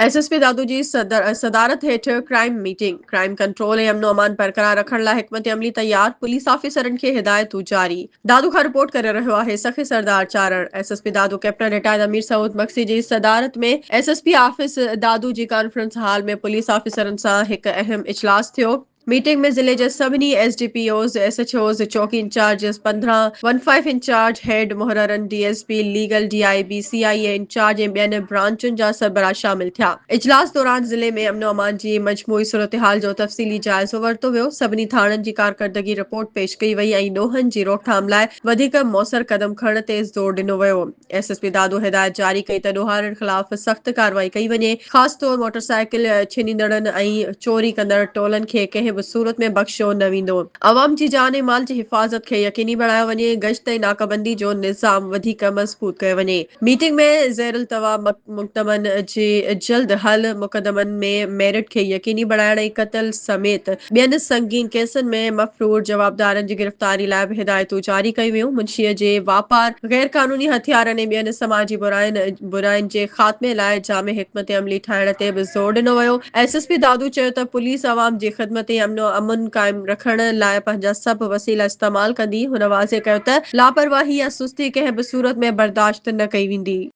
S S P Dadu جي صدارت هيٺ ڪرائيم ميٽنگ، ڪرائيم ڪنٽرول ۽ امن و امان برقرار رکڻ لاء حڪمت عملي تيار، پوليس آفيسرن کي هدايتون جاري. دادو کان رپورٽ ڪري رهيو آهي Sakhi Sardar Charan, S S P Dadu captain retired Amir Saud Magsi جي صدارت ۾ S S P office Dadu جي ڪانفرنس هال ۾ پوليس آفيسرن سان هڪ اهم اجلاس ٿيو. ميٽنگ ۾ ضلعي جي سڀني S D P Os, S H Os, چوڪي incharges, 15، one five incharge, head محررن، D S P, legal, D I B, C I A incharge ۽ ٻين برانچن جا سربراهه شامل ٿيا. اجلاس دوران ضلعي ۾ امن و امان جي مجموعي صورتحال جو تفصيلي جائزو ورتو ويو، سڀني ٿاڻن جي ڪارڪردگي رپورٽ پيش ڪئي وئي ۽ ڏوهن جي روڪٿام لاء وڌيڪ موثر قدم کڻڻ تي زور ڏنو ويو. ايس ايس پي دادو هدايت جاري ڪئي ته ڏوهارين خلاف سخت ڪارروائي ڪئي وڃي، خاص طور موٽرسائيڪل ڇنيندڙن ۽ چوري ڪندڙ ٽولن کي ڪنهن به صورت ۾ بخشيو نه ويندو، عوام جي جان ۽ مال جي حفاظت کي يقيني بڻايو وڃي، گشت ۽ ناڪابندي جو نظام وڌيڪ مضبوط ڪيو وڃي. ميٽنگ ۾ زيرالتوا مقدمن جي جلد حل، مقدمن ۾ ميرٽ کي يقيني بڻائڻ ۽ قتل سميت ٻين سنگين ڪيسن ۾ مفرور جوابدارن جي گرفتاري لاء به هدايتون جاري ڪيون ويون، منشيء جي واپار، غير قانوني هٿيارن ۽ ٻين سماجي براين براين جي خاتمي لاء جامع حڪمت عملي ٺاهڻ تي به زور ڏنو ويو، ايس ايس پي دادو چيو ته پوليس عوام جي خدمت ۽ امن و امن قائم رکڻ لاء پنهنجا سڀ وسيلا استعمال ڪندي، هن واضح ڪيو ته لاپرواهي يا سستي ڪنهن به صورت ۾ برداشت نه ڪئي ويندي.